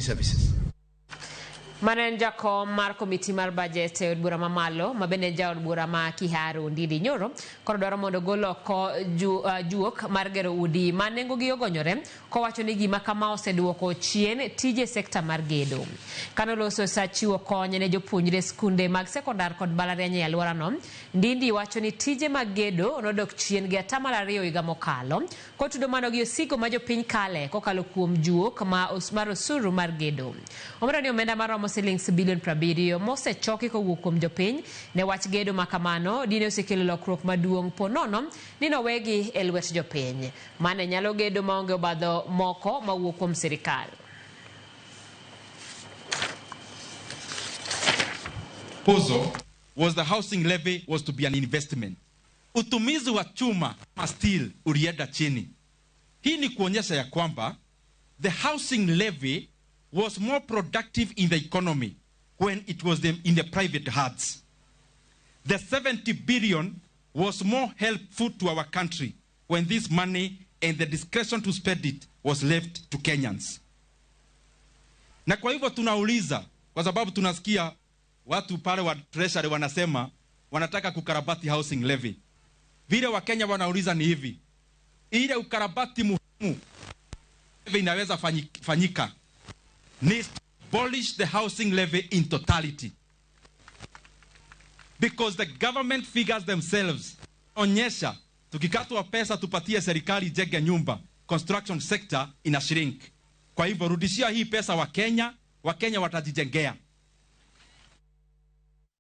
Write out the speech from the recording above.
Services. Mano en jakom mar komiti mar bajet e od bura mamalo ma bende en jaod bura ma Kiharu Ndindi Nyoro koro dwaro mondo ogol oko juok mar gero udi ma nengogi ogonyore kowacho ni gima kama oseduoko chien tije sekta mar gedo. Kane oloso sa chiwo kony ne jopuonjre skunde mag sekondar kod mbalariany e alworano, Ndindi wacho ni tije mag gedo nodok chien gi 2% higa mokalo kotudo mano gi osigo ma jopiny kale kokalo kuom juok mar osuru mar gedo. Omedo ni omenda maromo silings bilion 70 mosechoki kowuok kuom jopiny ne wach gedo ma kamano dine osekelo lokruok maduong' po nono ni nowegi e lwet jopiny. Mane nyalo gedo maonge obadho moko mawuok kuom sirikal. Proposal was the housing levy was to be an investment. Utumizi wa chuma ama steel ulienda chini. Hii ni kuonyesha ya kwamba the housing levy was more productive in the economy when it was in the private hands. The 70 billion was more helpful to our country when this money and the discretion to spend it was left to Kenyans. Na kwa hivyo tunauliza, kwa sababu tunasikia watu pale wa treasury wanasema wanataka kukarabati housing levy. Vile Wakenya wanauliza ni hivi, ile ukarabati muhimu levy inaweza fanyika ni abolish the housing levy in totality. Because the government figures themselves onyesha tukikatwa pesa tupatie serikali ijenge nyumba, construction sector ina shrink. Kwa hivyo rudishia hii pesa Wakenya, Wakenya watajijengea.